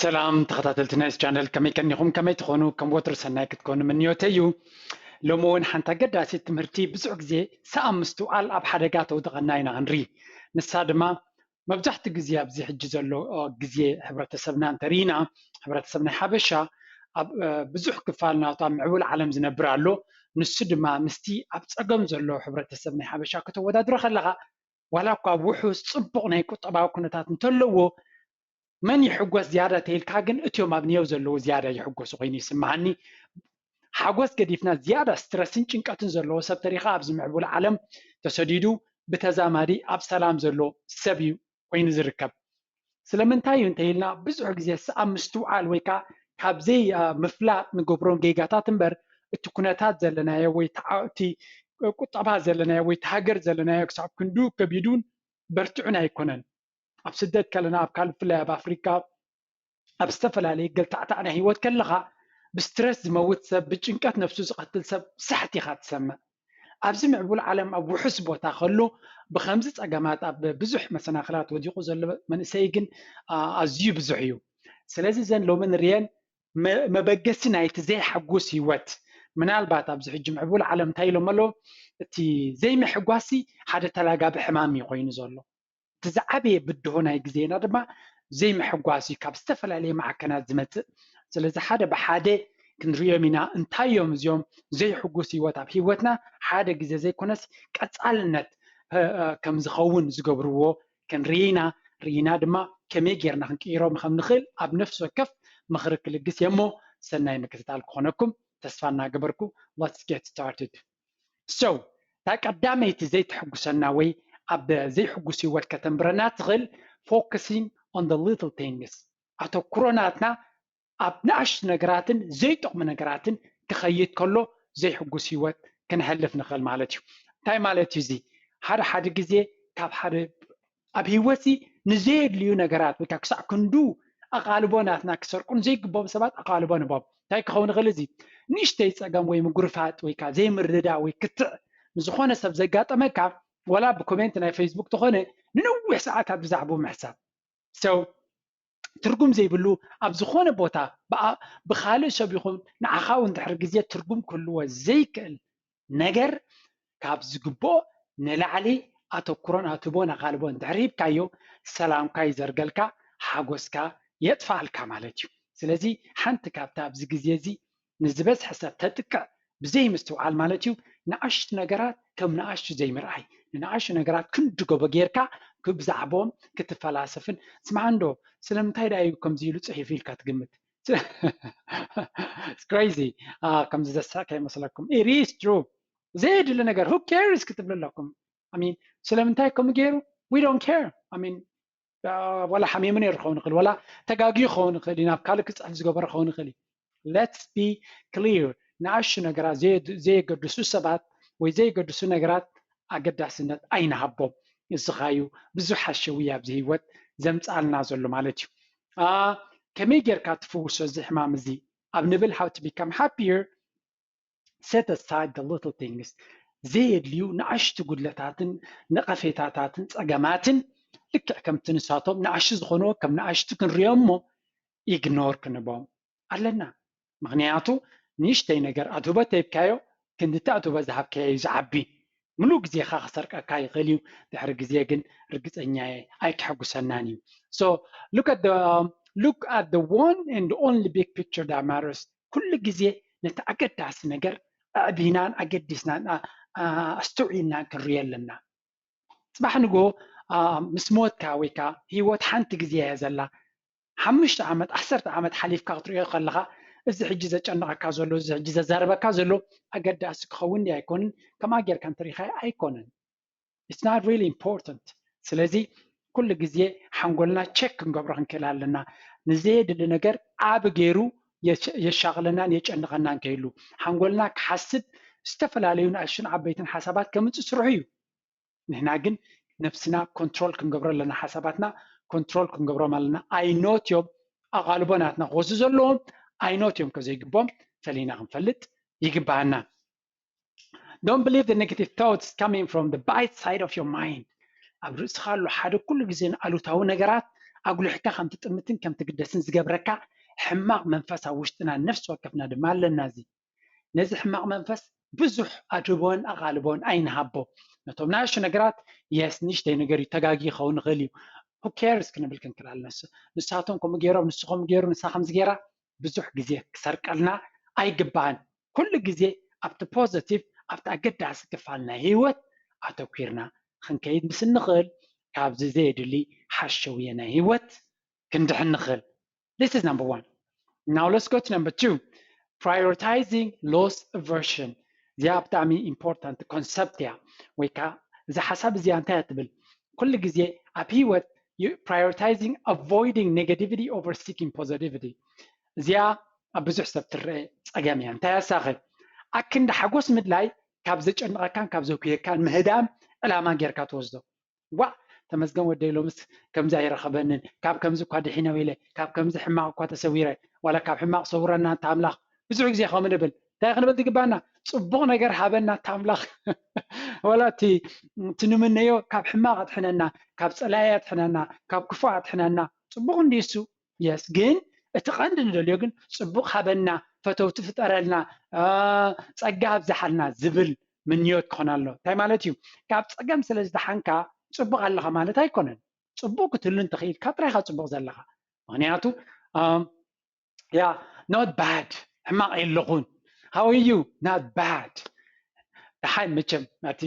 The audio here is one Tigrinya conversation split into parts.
ሰላም ተኸታተልቲ ናይዚ ቻነል፣ ከመይ ቀኒኹም? ከመይ ትኾኑ? ከም ወትሩ ሰናይ ክትኮኑ ምንዮተይ እዩ። ሎሚ እውን ሓንቲ ኣገዳሲት ትምህርቲ፣ ብዙሕ ግዜ ሰኣን ምስትውዓል ኣብ ሓደጋ ተውድቐና ኢና ክንርኢ። ንሳ ድማ መብዛሕትኡ ግዜ ኣብዚ ሕጂ ዘሎ ግዜ ሕብረተሰብና እንተርኢና፣ ሕብረተሰብ ናይ ሓበሻ ኣብ ብዙሕ ክፋል ናቱ ኣብ ምዕቡል ዓለም ዝነብር ኣሎ። ንሱ ድማ ምስቲ ኣብ ፀገም ዘሎ ሕብረተሰብ ናይ ሓበሻ ከተወዳድሮ ከለኻ፣ ዋላ እኳ ውሑስ ፅቡቕ ናይ ቁጠባዊ ኩነታት እንተለዎ፣ መን ይሕጎስ ዝያዳ ተይልካ ግን እትዮም ኣብ ኒዮው ዘለዉ ዝያዳ ይሕጎሱ ኮይኑ ይስምዓኒ። ሓጎስ ገዲፍና ዝያዳ ስትረስን ጭንቀትን ዘለዎ ሰብ ተሪኻ ኣብዚ ምዕቡል ዓለም ተሰዲዱ ብተዛማዲ ኣብ ሰላም ዘሎ ሰብ እዩ ኮይኑ ዝርከብ። ስለምንታይ እዩ እንተኢልና ብዙሕ ግዜ ኣብ ምስትውዓል ወይ ከዓ ካብ ዘይ ምፍላጥ ንገብሮም ጌጋታት እምበር እቲ ኩነታት ዘለናዮ ወይ እቲ ቁጠባ ዘለናዮ ወይ እቲ ሃገር ዘለናዮ ክሳብ ክንዱ ከቢዱን በርትዑን ኣይኮነን። ኣብ ስደት ከለና ኣብ ካልእ ብፍላይ ኣብ ኣፍሪካ ኣብ ዝተፈላለየ ገልታዕታዕ ናይ ህይወት ከለኻ ብስትረስ ዝመውት ሰብ ብጭንቀት ነፍሱ ዝቐትል ሰብ ሳሕት ኢኻ ትሰምዕ። ኣብዚ ምዕቡል ዓለም ኣብ ውሑስ ቦታ ከሎ ብከምዚ ፀገማት ኣብ ብዙሕ መሰናኽላት ወዲቑ ዘሎ መንእሰይ ግን ኣዝዩ ብዙሕ እዩ። ስለዚ እዘን ሎሚ ንሪአን መበገሲ ናይቲ ዘይሓጉስ ህይወት ምናልባት ኣብዚ ሕጂ ምዕቡል ዓለም እንታይ ኢሎም ኣለዉ? እቲ ዘይምሕጓሲ ሓደ ተላጋቢ ሕማም እዩ ኮይኑ ዘሎ። እቲ ዝዓበየ ብድሆ ናይ ግዜና ድማ ዘይምሕጓስ እዩ ካብ ዝተፈላለየ ማዕከናት ዝመፅእ። ስለዚ ሓደ ብሓደ ክንሪኦም ኢና እንታይ እዮም እዚኦም ዘይሕጉስ ህይወት ኣብ ህይወትና ሓደ ግዜ ዘይኮነስ ቀፃልነት ከም ዝኸውን ዝገብርዎ ክንርኢ ኢና። ርኢና ድማ ከመይ ጌርና ክንቅይሮም ከም ንኽእል ኣብ ነፍሲ ወከፍ ምኽሪ ክልግስ እየ እሞ ሰናይ ምክትታል ክኾነኩም ተስፋ እናገበርኩ let's get started። So እታ ቀዳመይቲ ዘይትሕጉሰና ወይ ኣብ ዘይሕጉስ ህይወት ከተንብረና ትኽእል focusing on the little things፣ ኣተኩሮ ናትና ኣብ ንኣሽቱ ነገራትን ዘይጠቕሙ ነገራትን ክኸይድ ከሎ ዘይሕጉስ ህይወት ክነሕልፍ ንኽእል ማለት እዩ። እንታይ ማለት እዩ እዚ? ሓደ ሓደ ግዜ ካብ ሓደ ኣብ ህይወት ንዘየድልዩ ነገራት ወይ ከዓ ክሳዕ ክንዱ ኣቓልቦ ናትና ክሰርቁ ንዘይግብኦም ሰባት ኣቓልቦ ንቦም። እንታይ ክኸውን ይኽእል እዚ? ንእሽተይ ፀገም ወይ ምጉርፋጥ ወይ ከዓ ዘይምርድዳእ ወይ ክትዕ ንዝኾነ ሰብ ዘጋጠመካ ዋላ ብኮሜንት ናይ ፌስቡክ ተኾነ ንነዊሕ ሰዓታት ብዛዕባኡ ምሕሳብ ሰው ትርጉም ዘይብሉ ኣብ ዝኾነ ቦታ ብኻልእ ሰብ ይኹን ንዓኻ እውን ድሕሪ ግዜ ትርጉም ክህልዎ ዘይክእል ነገር ካብ ዝግብኦ ንላዕሊ ኣተኩሮን ኣትቦን ኣቓልቦን እንድሕር ሂብካዮ ሰላምካ ይዘርገልካ፣ ሓጎስካ የጥፋኣልካ ማለት እዩ። ስለዚ ሓንቲ ካብታ ኣብዚ ግዜ እዚ ንዝበዝሐ ሰብ ተጥቅዕ ብዘይ ምስትውዓል ማለት እዩ። ንኣሽቱ ነገራት ከም ንኣሽቱ ዘይምርኣይ፣ ንንኣሽቱ ነገራት ክንዲ ጎቦ ጌርካ ብዛዕባኦም ክትፈላሰፍን ስምዓ እንዶ ስለምንታይ ደኣ እዩ ከምዚ ኢሉ ፅሒፉ ኢልካ ትግምት። It's crazy። ከምዚ ዘስሕቅ ከይመስለኩም። It is true። ዘየድሊ ነገር who cares ክትብሉ ኣለኩም። I mean ስለምንታይ ከምኡ ገይሩ we don't care። I mean ዋላ ሓሚሙ ነይሩ ክኸውን ይኽእል፣ ዋላ ተጋግዩ ክኸውን ይኽእል እዩ፣ ናብ ካልእ ክፅሕፍ ዝገበረ ክኸውን ይኽእል እዩ። Let's be clear። ንኣሽቱ ነገራት ዘየገድሱ ሰባት ወይ ዘየገድሱ ነገራት ኣገዳስነት ኣይንሃቦም። እዚ ኸኣ እዩ ብዙሕ ሓሸውያ ኣብዚ ህይወት ዘምፅኣልና ዘሎ ማለት እዩ። ከመይ ጌርካ ትፍውሶ እዚ ሕማም እዚ ኣብ ንብል how to become happier set aside the little things፣ ዘየድልዩ ንኣሽቱ ጉድለታትን ነቐፌታታትን ፀገማትን ልክዕ ከምቲ ንሳቶም ንኣሽቱ ዝኾንዎ ከም ንኣሽቱ ክንሪኦ እሞ ኢግኖር ክንቦም ኣለና። ምኽንያቱ ንእሽተይ ነገር ኣትህቦ ተሂብካዮ ክንድቲ ኣትህቦ ዝሃብካዮ እዩ ዝዓቢ። ምሉእ ግዜኻ ክሰርቀካ ይኽእል እዩ፣ ድሕሪ ግዜ ግን ርግፀኛ እየ ኣይክሕጉሰናን እዩ። So look at the look at the one and only big picture that matters። ኩሉ ግዜ ነቲ ኣገዳሲ ነገር ኣዕቢናን ኣገዲስናን ኣስተውዒልናን ክንሪኦ ኣለና። ፅባሕ ንግሆ ምስ ሞትካ ወይ ከዓ ህይወት ሓንቲ ግዜ እያ ዘላ። ሓሙሽተ ዓመት ዓሰርተ ዓመት ሓሊፍካ ክትሪኦ ከለካ እዚ ሕጂ ዘጨንቐካ ዘሎ እዚ ሕጂ ዘዛርበካ ዘሎ ኣገዳሲ ክኸውን ድዩ ኣይኮንን ከምኣ ጌርካ እንተሪኢካዮ ኣይኮነን። It's not really important። ስለዚ ኩሉ ግዜ ሓንጎልና ቸክ ክንገብሮ ክንክእል ኣለና። ንዘየድሊ ነገር ዓቢ ገይሩ የሻቕለናን የጨንቐናን ከይሉ ሓንጎልና ክሓስብ ዝተፈላለዩ ንኣሽቱን ዓበይትን ሓሳባት ከምፅእ ስርሑ እዩ። ንሕና ግን ነብስና ኮንትሮል ክንገብሮ ኣለና፣ ሓሳባትና ኮንትሮል ክንገብሮም ኣለና። ኣይኖት እዮም ኣቓልቦ ናትና ክወስዱ ዘለዎም፣ ኣይኖት እዮም ከዘይግቦም ፈሊና ክንፈልጥ ይግባኣና። Don't believe the negative thoughts coming from the bite side of your mind። ኣብ ርእስኻ ኣሎ ሓደ ኩሉ ግዜ ንኣሉታዊ ነገራት ኣጉልሕካ ከም ትጥምትን ከም ትግደስን ዝገብረካ ሕማቕ መንፈስ ኣብ ውሽጥና ነፍሲ ወከፍና ድማ ኣለና። እዚ ነዚ ሕማቕ መንፈስ ብዙሕ ኣድህቦን ኣቓልቦን ኣይንሃቦ። ነቶም ናሹ ነገራት የስ ንእሽተይ ነገር እዩ፣ ተጋጊ ይኸውን ይኽእል እዩ፣ who cares ክንብል ክንክእል ኣለና። ንሳቶም ከምኡ ገይሮም፣ ንሱ ከምኡ ገይሩ፣ ንሳ ከምዚ ገይራ ብዙሕ ግዜ ክሰርቀልና ኣይግባእን። ኩሉ ግዜ ኣብቲ ፖዘቲቭ ኣብቲ ኣገዳሲ ክፋል ናይ ህይወት ኣተኲርና ክንከይድ ምስ እንኽእል ካብዚ ዘየድሊ ሓሸውየ ናይ ህይወት ክንድሕን ንኽእል። This is number one. Now let's go to number two. Prioritizing loss aversion. እዚኣ ብጣዕሚ ኢምፖርታንት ኮንሰፕት እያ ወይ ከዓ እዛ ሓሳብ እዚኣ እንታይ እያ ትብል? ኩሉ ግዜ ኣብ ህይወት prioritizing avoiding negativity over seeking positivity። እዚኣ ኣብ ብዙሕ ሰብ ትረአ ፀገም እያ። እንታይ ኣሳኺ ኣክንዲ ሓጎስ ምድላይ ካብ ዘጨንቐካን ካብ ዘኩየካን ምህዳም ዕላማ ጌርካ ትወስዶ። ዋ ተመስገን ወደይ ሎምስ ከምዚ ኣይረኸበንን፣ ካብ ከምዚ እኳ ድሒነ ኢለ፣ ካብ ከምዚ ሕማቕ እኳ ተሰዊረ። ዋላ ካብ ሕማቕ ሰውረና እንተ ኣምላኽ። ብዙሕ ግዜ ከምኡ ንብል። እንታይ ክንብል ዝግባና? ፅቡቕ ነገር ሃበና እንተ ኣምላኽ። ዋላ እቲ እቲ ንምነዮ ካብ ሕማቕ ኣድሕነና፣ ካብ ፀላኢ ኣድሕነና፣ ካብ ክፉእ ኣድሕነና። ፅቡቕ እንዲሱ የስ ግን እቲ ቀንዲ ንደልዮ ግን ፅቡቕ ሃበና፣ ፈተውቲ ፍጠረልና፣ ፀጋ ኣብዝሓልና ዝብል ምንዮት ክኾን ኣሎ። እንታይ ማለት እዩ? ካብ ፀገም ስለ ዝደሓንካ ፅቡቕ ኣለኻ ማለት ኣይኮነን። ፅቡቕ ክትህሉ እንተኽኢልካ ጥራይኻ ፅቡቕ ዘለኻ። ምክንያቱ ያ not bad ሕማቕ የለኹን። How are you? Not bad። ደሓን መቸም እቲ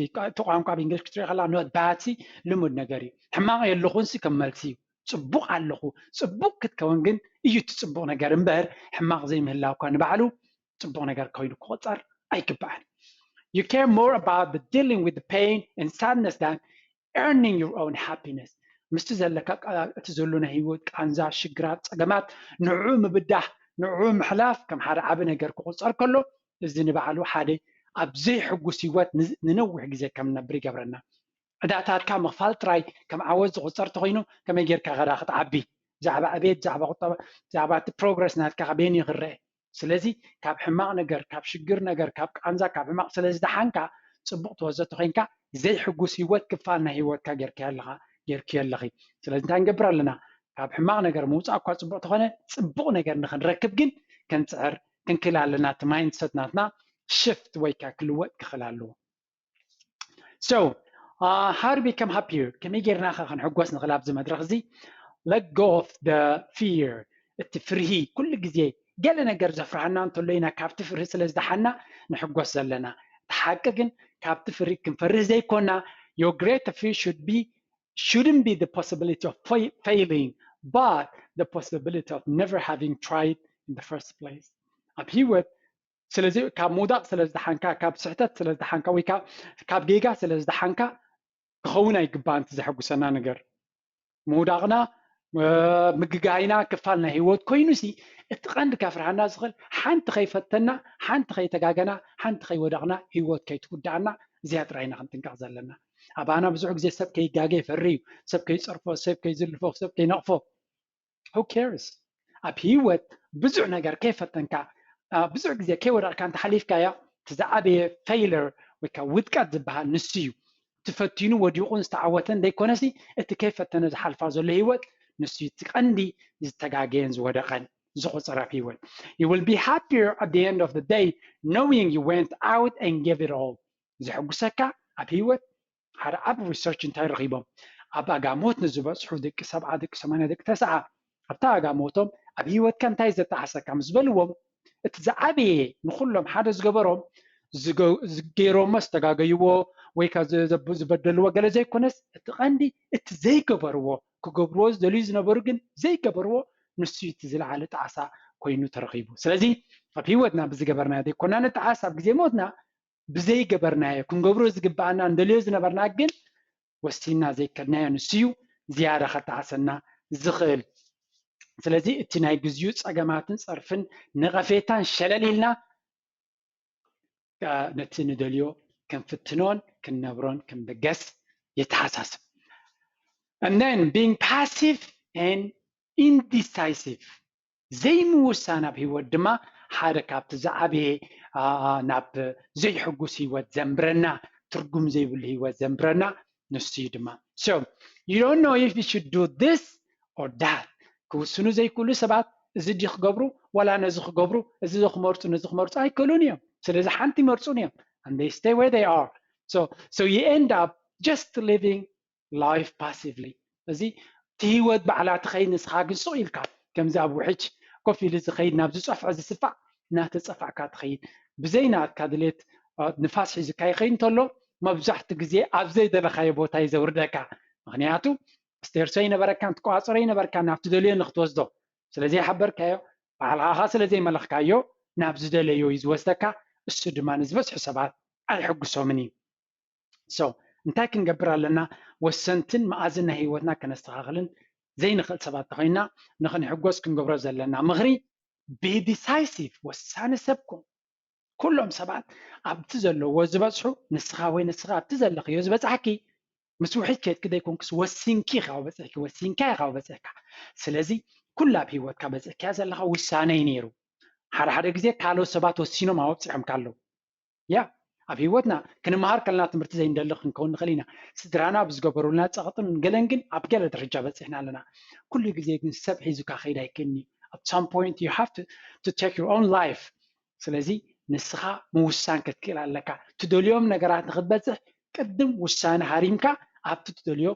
ቋንቋ ብእንግሊሽ ክትሪኦ ከላ not bad ሲ ልሙድ ነገር እዩ። ሕማቕ የለኹን ሲ ከም መልሲ እዩ። ፅቡቕ ኣለኹ። ፅቡቕ ክትከውን ግን እዩ እቲ ፅቡቕ ነገር እምበር ሕማቕ ዘይምህላው እኳ ንባዕሉ ፅቡቕ ነገር ኮይኑ ክቆፀር ኣይግባእን። You care more about the dealing with the pain and sadness than earning your own happiness። ምስቲ ዘለካ እቲ ዘሎ ናይ ህይወት ቃንዛ፣ ሽግራት፣ ፀገማት ንዕኡ ምብዳህ፣ ንዕኡ ምሕላፍ ከም ሓደ ዓቢ ነገር ክቁፀር ከሎ እዚ ንባዕሉ ሓደ ኣብ ዘይሕጉስ ህይወት ንነዊሕ ግዜ ከም ንነብር ይገብረና። ዕዳታትካ ምኽፋል ጥራይ ከም ዓወት ዝቑጸር ተኾይኑ ከመይ ጌርካ ኸዳ ክትዓቢ? ብዛዕባ ዕቤት፣ ብዛዕባ ቁጠባ፣ ብዛዕባ እቲ ፕሮግረስ ናትካ ከበይን እዩ ክረአ? ስለዚ ካብ ሕማቕ ነገር፣ ካብ ሽግር ነገር፣ ካብ ቃንዛ፣ ካብ ሕማቕ ስለ ዝደሓንካ ጽቡቕ ትወዘ ተኾይንካ ዘይሕጉስ ህይወት ክፋል ናይ ህይወትካ ጌርካዮ ኣለኻ፣ ጌርክዮ ኣለኺ። ስለዚ እንታይ ንገብር ኣለና? ካብ ሕማቕ ነገር ምውጻእ እኳ ጽቡቕ ተኾነ ጽቡቕ ነገር ንኽንረክብ ግን ክንጽዕር ክንክእል ኣለና። እቲ ማይንድሰት ናትና ሽፍት ወይ ከዓ ክልወጥ ክኽእል ኣለዎ። So uh, how to become happier? ከመይ ጌርና ኸ ክንሕጎስ ንኽእል ኣብዚ መድረኽ እዚ? Let go of the fear። እቲ ፍርሂ ኩሉ ግዜ ገለ ነገር ዘፍርሃና እንተሎ ኢና ካብቲ ፍርሂ ስለ ዝደሓና ንሕጎስ ዘለና። እቲ ሓቂ ግን ካብቲ ፍርሂ ክንፈርህ ዘይኮና your great fear should be shouldn't be the possibility of failing but the possibility of never having tried in the first place። ኣብ ህይወት ስለዚ ካብ ምውዳቕ ስለ ዝደሓንካ፣ ካብ ስሕተት ስለ ዝደሓንካ ወይ ካብ ጌጋ ስለ ዝደሓንካ ክኸውን ኣይግባእን። እቲ ዘሐጉሰና ነገር ምውዳቕና ምግጋይና ክፋል ናይ ህይወት ኮይኑ ሲ እቲ ቀንዲ ከፍርሃና ዝኽእል ሓንቲ ከይፈተና፣ ሓንቲ ከይተጋገና፣ ሓንቲ ከይወደቕና ህይወት ከይትጉዳኣና እዚኣ ጥራይና ክንጥንቀቕ ዘለና። ኣባና ብዙሕ ግዜ ሰብ ከይጋገ ይፈሪ እዩ። ሰብ ከይፀርፎ፣ ሰብ ከይዝልፎ፣ ሰብ ከይነቕፎ who cares? ኣብ ህይወት ብዙሕ ነገር ከይፈተንካ ብዙሕ ግዜ ከይወደቕካ እንተሓሊፍካዮ እቲ ዝዓበየ ፌይለር ወይ ከዓ ውድቀት ዝበሃል ንሱ እዩ። እቲ ፈቲኑ ወዲቑን ዝተዓወተን ዘይኮነሲ እቲ ከይፈተነ ዝሓልፋ ዘሎ ህይወት ንሱ እዩ እቲ ቀንዲ ዝተጋገየን ዝወደቐን ዝቑፀር ኣብ ህይወት። You will be happier at the end of the day knowing you went out and gave it all። ዘሐጉሰካ ኣብ ህይወት ሓደ ዓቢ ሪሰርች እንታይ ረኺቦም ኣብ ኣጋሞት ንዝበፅሑ ደቂ ሰብዓ ደቂ ሰማንያ ደቂ ተስዓ ኣብታ ኣጋሞቶም ኣብ ህይወትካ እንታይ ዘተሓሰካ ምስ በልዎም እቲ ዝዓበየ ንኩሎም ሓደ ዝገበሮም ዝገይሮሞ ዝተጋገይዎ ወይ ከዓ ዝበደልዎ ገለ ዘይኮነስ እቲ ቀንዲ እቲ ዘይገበርዎ ክገብርዎ ዝደልዩ ዝነበሩ ግን ዘይገበርዎ ንሱ እቲ ዝለዓለ ጣዕሳ ኮይኑ ተረኺቡ። ስለዚ ኣብ ህይወትና ብዝገበርናዮ ዘይኮና ንጣዓስ ኣብ ግዜ ሞትና ብዘይገበርናዮ ክንገብሮ ዝግባኣና እንደልዮ ዝነበርና ግን ወሲና ዘይከድናዮ ንሱ እዩ ዝያዳ ከጣዕሰና ዝኽእል። ስለዚ እቲ ናይ ግዜኡ ፀገማትን ፀርፍን ነቐፌታን ሸለል ኢልና ነቲ ንደልዮ ክንፍትኖን ክንነብሮን ክንብገስ የተሓሳስብ። And then being passive and indecisive ዘይምውሳን ኣብ ህይወት ድማ ሓደ ካብቲ ዝዓበየ ናብ ዘይሕጉስ ህይወት ዘንብረና ትርጉም ዘይብሉ ህይወት ዘንብረና ንሱ እዩ ድማ so you don't know if you should do this or that ክውስኑ ዘይክእሉ ሰባት እዚ ድዩ ክገብሩ ዋላ ነዚ ክገብሩ፣ እዚ ዶ ክመርፁ ነዚ ክመርፁ ኣይክእሉን እዮም። ስለዚ ሓንቲ ይመርፁን እዮም። And they stay where they are. So, so you end up just living life passively. እዚ እቲ ህይወት ባዕላ ትኸይድ፣ ንስኻ ግን ስቕ ኢልካ ከምዚ ኣብ ውሕጅ ኮፍ ኢሉ ዝኸይድ፣ ናብ ዝፀፍዖ ዝስፋዕ እናተፀፋዕካ ትኸይድ። ብዘይ ናትካ ድሌት ንፋስ ሒዙካ ይኸይድ እንተሎ፣ መብዛሕትኡ ግዜ ኣብ ዘይደለኻዮ ቦታ እዩ ዘውርደካ። ምኽንያቱ ስቴርሶ ይነበረካን ትቆፃፀሮ ይነበርካን ናብቲ ደልዮ ንክትወስዶ ስለዘይሓበርካዮ፣ ባዕልኻ ስለ ዘይመለኽካዮ ናብ ዝደለዮ እዩ ዝወስደካ። እሱ ድማ ንዝበዝሑ ሰባት ኣይሕጉሶምን እዩ። So እንታይ ክንገብር ኣለና? ወሰንትን መኣዝን ናይ ህይወትና ከነስተኻኽልን ዘይንኽእል ሰባት ተኾይና፣ ንኽንሕጎስ ክንገብሮ ዘለና ምኽሪ፣ be decisive፣ ወሳኒ ሰብ ኩን። ኩሎም ሰባት ኣብቲ ዘለዎ ዝበፅሑ፣ ንስኻ ወይ ንስኻ ኣብቲ ዘለኽዮ ዝበፅሓኪ፣ ምስ ውሒድ ከድኪ ዘይኮንክስ ወሲንኪ ኢኻ በፂሕኪ፣ ወሲንካ ኢኻ በፂሕካ። ስለዚ ኩሉ ኣብ ህይወትካ በፂሕካዮ ዘለኻ ውሳነ እዩ ነይሩ። ሓደ ሓደ ግዜ ካልኦት ሰባት ወሲኖም ኣውፂኦምካ ኣለዉ። ያ ኣብ ህይወትና ክንመሃር ከለና ትምህርቲ ዘይንደሊ ክንከውን ንኽእል ኢና። ስድራና ብዝገበሩልና ፀቕጥን ገለን ግን ኣብ ገለ ደረጃ በፂሕና ኣለና። ኩሉ ግዜ ግን ሰብ ሒዙካ ከይድ ኣይክእልኒ። At some point you have to, to take your own life. ስለዚ ንስኻ ምውሳን ክትክእል ኣለካ። ትደልዮም ነገራት ንክትበፅሕ ቅድም ውሳነ ሃሪምካ ኣብቲ ትደልዮ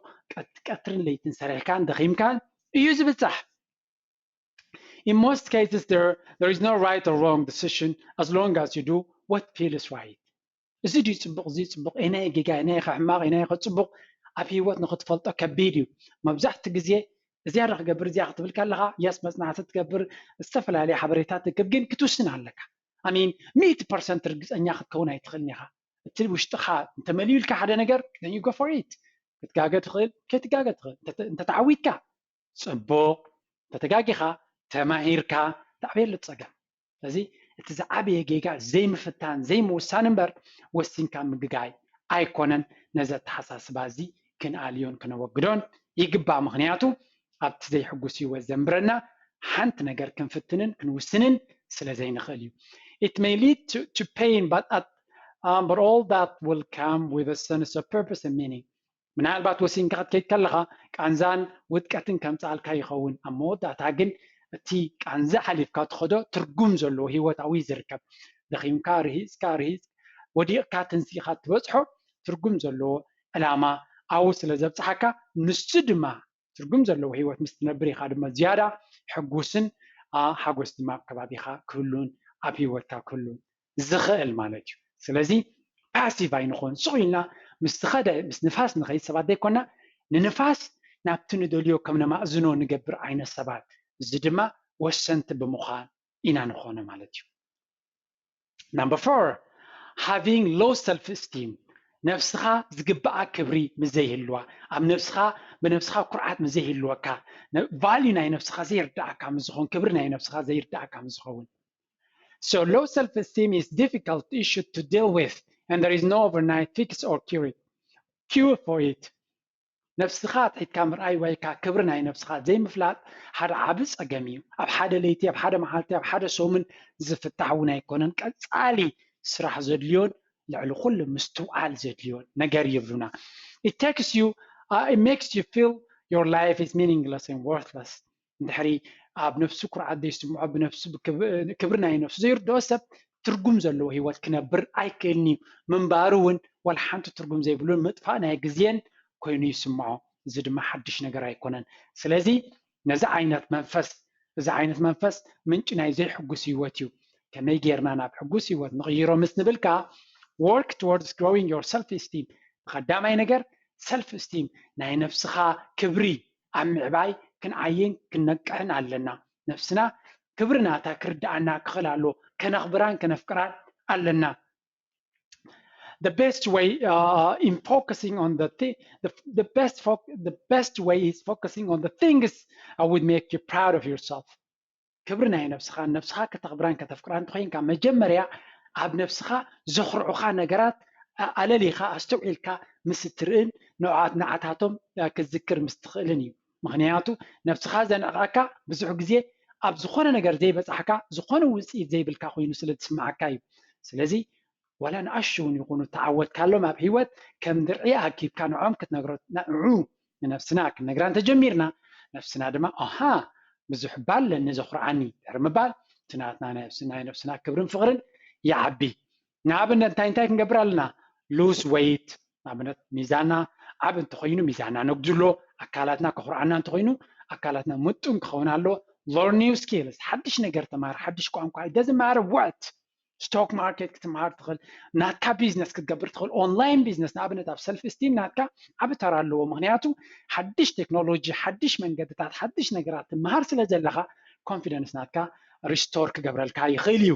ቀትርን ለይትን ሰሪሕካን ደኺምካን እዩ ዝብፃሕ። In most cases, there, there is no right or wrong decision as long as you do what feels right. እዚ ድዩ ፅቡቕ፣ እዚ ፅቡቕ፣ ኤናይ ጌጋ፣ ኤናይ ኸ ሕማቕ፣ ኤናይ ኸ ፅቡቕ ኣብ ህይወት ንክትፈልጦ ከቢድ እዩ። መብዛሕትኡ ግዜ እዚያ ዶ ክገብር፣ እዚያ ክትብል ከለኻ የስ መፅናዕቲ ትገብር፣ ዝተፈላለየ ሓበሬታ ትክብ፣ ግን ክትውስን ኣለካ። I mean ሚእቲ ፐርሰንት ርግፀኛ ክትከውን ኣይትኽእልን ኢኻ። እቲ ውሽጥኻ እንተመልዩ ኢልካ ሓደ ነገር then you go for it። ክትጋገ ትኽእል፣ ከይትጋገ ትኽእል። እንተተዓዊትካ ፅቡቕ፣ እንተተጋጊኻ ተማሂርካ ተዕብየሉ ፀገም። ስለዚ እቲ ዝዓበየ ጌጋ ዘይምፍታን ዘይምውሳን እምበር ወሲንካ ምግጋይ ኣይኮነን። ነዚ ኣተሓሳስባ እዚ ክንኣልዮን ክነወግዶን ይግባእ። ምኽንያቱ ኣብቲ ዘይሕጉስ ህይወት ዘንብረና ሓንቲ ነገር ክንፍትንን ክንውስንን ስለ ዘይንኽእል እዩ። It may lead to, to pain, but, at, um, but all that will come with a sense of purpose and meaning. ምናልባት ወሲንካ ክትከይድ ከለኻ ቃንዛን ውድቀትን ከምፅኣልካ ይኸውን። ኣብ መወዳእታ ግን እቲ ቃንዛ ሓሊፍካ ትኸዶ ትርጉም ዘለዎ ህይወት ኣብኡ እዩ ዝርከብ። ደኺምካ፣ ርሂፅካ፣ ርሂፅ ወዲቕካ፣ ተንሲእካ ትበፅሖ ትርጉም ዘለዎ ዕላማ ኣብኡ ስለ ዘብፅሓካ፣ ንሱ ድማ ትርጉም ዘለዎ ህይወት ምስ ትነብር ኢኻ ድማ ዝያዳ ሕጉስን ሓጎስ ድማ ኣብ ከባቢኻ ክህሉን ኣብ ህይወትካ ክህሉን ዝኽእል ማለት እዩ። ስለዚ ፓሲቭ ኣይንኾን። ስቕ ኢልና ምስ ዝኸደ ምስ ንፋስ ንኸይድ ሰባት ዘይኮና፣ ንንፋስ ናብቲ ንደልዮ ከም ነማእዝኖ ንገብር ዓይነት ሰባት፣ እዚ ድማ ወሰንቲ ብምዃን ኢና ንኾነ ማለት እዩ። Number four, having low self esteem፣ ነብስኻ ዝግብኣ ክብሪ ምስ ዘይህልዋ፣ ኣብ ነብስኻ ብነብስኻ ኩርዓት ምስ ዘይህልወካ፣ ቫልዩ ናይ ነብስኻ ዘይርዳእካ ምስ ዝኾን፣ ክብሪ ናይ ነብስኻ ዘይርዳእካ ምስ ዝኸውን። So low self esteem is difficult issue to deal with, and there is no overnight fix or cure, cure for it. ነብስኻ ኣትሒትካ ምርኣይ ወይ ከዓ ክብሪ ናይ ነብስኻ ዘይምፍላጥ ሓደ ዓቢ ጸገም እዩ። ኣብ ሓደ ለይቲ፣ ኣብ ሓደ መዓልቲ፣ ኣብ ሓደ ሰሙን ዝፍታሕ እውን ኣይኮነን። ቀጻሊ ስራሕ ዘድልዮን ልዕሊ ኩሉ ምስትውዓል ዘድልዮን ነገር ይብሉና። It takes you, uh, it makes you feel your life is meaningless and worthless. እንድሕሪ ኣብ ነብሱ ኩርዓት ዘይስምዖ፣ ብነብሱ ክብሪ ናይ ነብሱ ዘይርድኦ ሰብ ትርጉም ዘለዎ ህይወት ክነብር ኣይክእልን እዩ። ምንባሩ እውን ዋላ ሓንቲ ትርጉም ዘይብሉን ምጥፋእ ናይ ግዜን ኮይኑ ይስምዖ። እዚ ድማ ሓድሽ ነገር ኣይኮነን። ስለዚ ነዚ ዓይነት መንፈስ፣ እዚ ዓይነት መንፈስ ምንጪ ናይ ዘይሕጉስ ህይወት እዩ። ከመይ ጌርና ናብ ሕጉስ ህይወት ንቕይሮ ምስ ንብል ከኣ፣ work towards growing your self esteem። ብቐዳማይ ነገር ሰልፍ እስቲም ናይ ነብስኻ ክብሪ ኣብ ምዕባይ ክንዓይን ክንነቅሕን ኣለና። ነብስና ክብሪ ናታ ክርድኣና ክኽእል ኣለዎ። ከነኽብራን ከነፍቅራን ኣለና። The best way, uh, in focusing on the thi-, the, the best fo-, the best way is focusing on the things, uh, would make you proud of yourself. ክብሪ ናይ ነብስኻ፣ ነብስኻ ከተኽብራን ከተፍቅራን እንተኾይንካ፣ መጀመርያ ኣብ ነብስኻ ዘኹርዑኻ ነገራት ኣ-፣ ኣለሊኻ ኣስተውዒልካ ምስ እትርእን ንዕኣ-፣ ንዓታቶም፣ እ፣ ክትዝክር ምስ ትኽእልን እዩ። ምኽንያቱ ነብስኻ ዘንዕቐካ ብዙሕ ግዜ ኣብ ዝኾነ ነገር ዘይበጻሕካ፣ ዝኾነ ውጽኢት ዘይብልካ ኮይኑ ስለ ዝስምዓካ እዩ። ስለዚ ዋላ ንኣሽቱ እውን ይኹኑ እተዓወትካሎም ኣብ ህይወት ከም ድርዒ ኣኪብካ ንዕኦም ክትነግሮ፣ ንዑ ንነብስና ክንነግራ እንተጀሚርና፣ ነፍስና ድማ ኣሃ ብዙሕ ባለኒ ዘኹርዓኒ ድሕሪ ምባል እቲ ናትና ናይ ነፍስና ክብርን ፍቕርን ይዓቢ። ንኣብነት እንታይ እንታይ ክንገብር ኣለና? ሉዝ ወይት ንኣብነት ሚዛና ዓብ እንተኮይኑ ሚዛና ነጉድሎ፣ ኣካላትና ከኹርዓና እንተኮይኑ ኣካላትና ምጡን ክኸውን ኣለዎ። ሎር ኒው ስኪልስ ሓድሽ ነገር ተማር፣ ሓድሽ ቋንቋ ደዝማር ወት ስቶክ ማርኬት ክትምሃር ትኽእል፣ ናትካ ቢዝነስ ክትገብር ትኽእል። ኦንላይን ቢዝነስ ንኣብነት ኣብ ሰልፍ ስቲም ናትካ ዓብ ተራ ኣለዎ። ምክንያቱ ሓድሽ ቴክኖሎጂ ሓድሽ መንገድታት ሓድሽ ነገራት ትምሃር ስለ ዘለካ ኮንፊደንስ ናትካ ሪስቶር ክገብረልካ ይኽእል እዩ።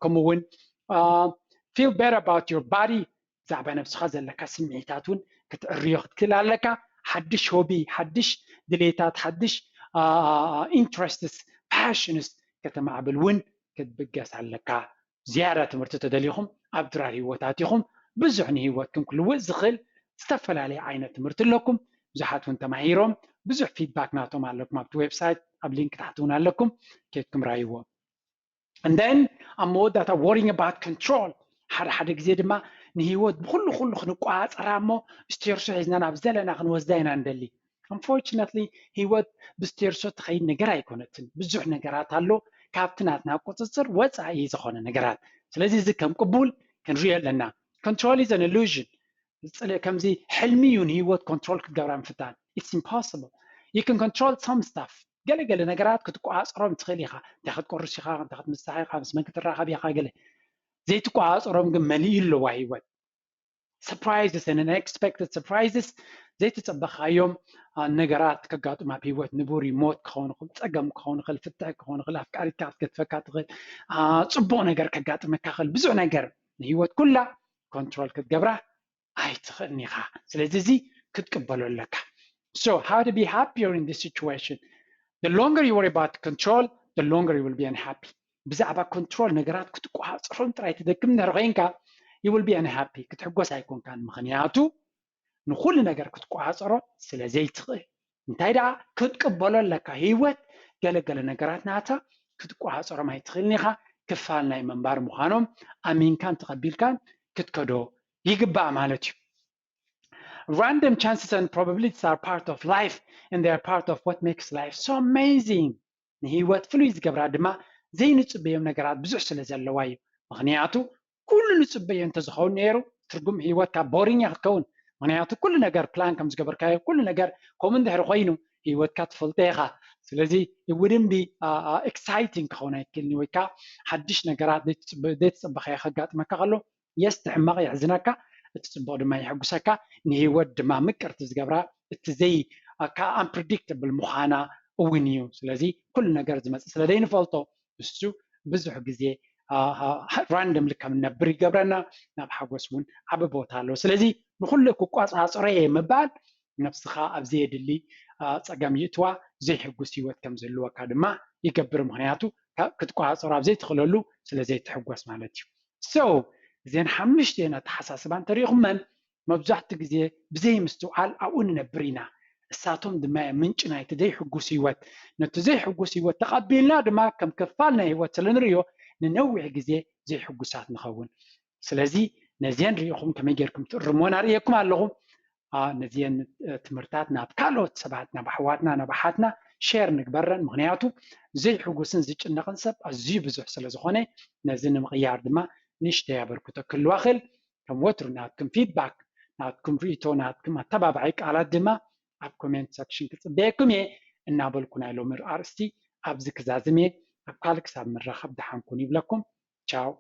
ከምኡ እውን feel better about your body ብዛዕባ ነብስኻ ዘለካ ስምዒታት እውን ክትዕርዮ ክትክእል ኣለካ። ሓድሽ ሆቢ ሓድሽ ድሌታት ሓድሽ ኢንትረስትስ ፓሽንስ ከተማዕብል እውን ክትብገስ ኣለካ። ዝያዳ ትምህርቲ ተደሊኹም ኣብ ድራር ህይወት ኣቲኹም ብዙሕ ንህይወትኩም ክልውጥ ዝኽእል ዝተፈላለየ ዓይነት ትምህርቲ ኣለኩም። ብዙሓት እውን ተማሂሮም ብዙሕ ፊድባክ ናቶም ኣለኩም ኣብቲ ዌብሳይት ኣብ ሊንክ ታሕቲ እውን ኣለኩም። ኬድኩም ራይዎ። And then ኣብ መወዳእታ worrying about control ሓደ ሓደ ግዜ ድማ ንህይወት ብኩሉ ኩሉ ክንቋፀራ እሞ ስቴርሶ ሒዝና ናብ ዘለና ክንወስዳ ኢና ንደሊ። Unfortunately ህይወት ብስቴርሶ ትኸይድ ነገር ኣይኮነትን። ብዙሕ ነገራት ኣሎ ካብቲ ናትና ቁፅፅር ወፃኢ ዝኾነ ነገራት። ስለዚ እዚ ከም ቅቡል ክንሪኦ ኣለና። Control is an illusion። ከምዚ ሕልሚ እዩ ንህይወት ኮንትሮል ክትገብራ ምፍታን። It's impossible. You can control some stuff. ገለገለ ነገራት ክትቆፃፀሮም ትኽእል ኢኻ። እንታይ ክትቆርስ ኢኻ፣ እንታይ ክትምሳሕ ኢኻ፣ ምስ መን ክትራኸብ ኢኻ፣ ገለ ዘይትቆፃፀሮም ግን መሊኡ ኣለዋ ህይወት። Surprises and unexpected surprises ዘይተፀበኻዮም ነገራት ከጋጥም ኣብ ህይወት ንቡር እዩ። ሞት ክኸውን ይኽእል፣ ፀገም ክኸውን ይኽእል፣ ፍትሕ ክኸውን ይኽእል፣ ኣፍቃሪትካ ክትገድፈካ ትኽእል፣ ፅቡቕ ነገር ከጋጥመካ ይኽእል። ብዙሕ ነገር ንህይወት ኩላ ኮንትሮል ክትገብራ ኣይትኽእልን ኢኻ። ስለዚ እዚ ክትቅበሎ ኣለካ። So how to be happier in this situation? The longer you worry about control, the longer you will be unhappy. ብዛዕባ ኮንትሮል ነገራት ክትቆፃፀሮም ጥራይ ትደክም እንድሕር ኮይንካ you will be unhappy፣ ክትሕጎስ ኣይኮንካን። ምክንያቱ ንኩሉ ነገር ክትቆፃፀሮ ስለ ዘይትኽእል። እንታይ ደኣ ክትቅበሎ ኣለካ። ህይወት ገለገለ ነገራት ናታ ክትቆፃፀሮም ኣይትኽእልን ኢኻ። ክፋል ናይ ምንባር ምዃኖም ኣሚንካን ተቐቢልካን ክትከዶ ይግባእ ማለት እዩ። Random chances and probabilities are part of life and they are part of what makes life so amazing. ንህይወት ፍሉይ ዝገብራ ድማ ዘይንፅበዮም ነገራት ብዙሕ ስለ ዘለዋ እዩ። ምክንያቱ ኩሉ ንፅበዮ እንተዝኸውን ነይሩ ትርጉም ህይወትካ ቦሪንግ ክትከውን። ምክንያቱ ኩሉ ነገር ፕላን ከም ዝገበርካዮ ኩሉ ነገር ከምኡ እንድሕር ኮይኑ ህይወትካ ትፈልጦ ኢኻ። ስለዚ ውድን ቢ ኤክሳይቲንግ ክኸውን ኣይክእልን ወይ ከዓ ሓድሽ ነገራት ዘይተፅበኻዮ ከጋጥመካ ከሎ የስ ሕማቕ የሕዝነካ፣ እቲ ፅቡቕ ድማ የሐጉሰካ። ንህይወት ድማ ምቅርቲ ዝገብራ እቲ ዘይ ኣንፕሪዲክትብል ምዃና እውን እዩ። ስለዚ ኩሉ ነገር ዝመፅእ ስለ ዘይንፈልጦ እሱ ብዙሕ ግዜ ራንደምሊ ከም ንነብር ይገብረና፣ ናብ ሓጎስ እውን ዓቢ ቦታ ኣለዎ። ስለዚ ንኩሉ ክቆፃፀሮ እየ ምባል ነብስኻ ኣብ ዘየድሊ ፀገም ይእትዋ፣ ዘይሕጉስ ህይወት ከም ዝህልወካ ድማ ይገብር። ምክንያቱ ክትቆፃፀሮ ኣብ ዘይትኽእለሉ ስለ ዘይትሕጎስ ማለት እዩ። So እዘን ሓሙሽተ ኣተሓሳስባ እንተሪኢኹመን መብዛሕትኡ ግዜ ብዘይምስትውዓል ኣብኡ ንነብር ኢና። እሳቶም ድማ ምንጪ ናይቲ ዘይሕጉስ ህይወት። ነቲ ዘይሕጉስ ህይወት ተቐቢልና ድማ ከም ክፋል ናይ ህይወት ስለ ንርእዮ ንነዊሕ ግዜ ዘይሕጉሳት ንኸውን። ስለዚ ነዚአን ርኢኹም ከመይ ጌርኩም ትእርምወን ኣርእየኩም ኣለኹ። ነዚአን ትምህርታት ናብ ካልኦት ሰባት ናብ ኣሕዋትና ናብ ኣሓትና ሸር ንግበረን። ምክንያቱ ዘይሕጉስን ዝጭነቕን ሰብ ኣዝዩ ብዙሕ ስለ ዝኾነ ነዚ ንምቕያር ድማ ንእሽተይ ኣበርክቶ ክህልዋ ክእል። ከም ወትሩ ናትኩም ፊድባክ ናትኩም ርእቶ ናትኩም ኣተባባዒ ቃላት ድማ ኣብ ኮሜንት ሰክሽን ክፅበየኩም እየ እናበልኩ ናይ ሎሚ ኣርእስቲ ኣብዚ ክዛዝም እየ። ኣብ ካልእ ክሳብ ንራኸብ ደሓን ኩኑ ይብለኩም። ቻው።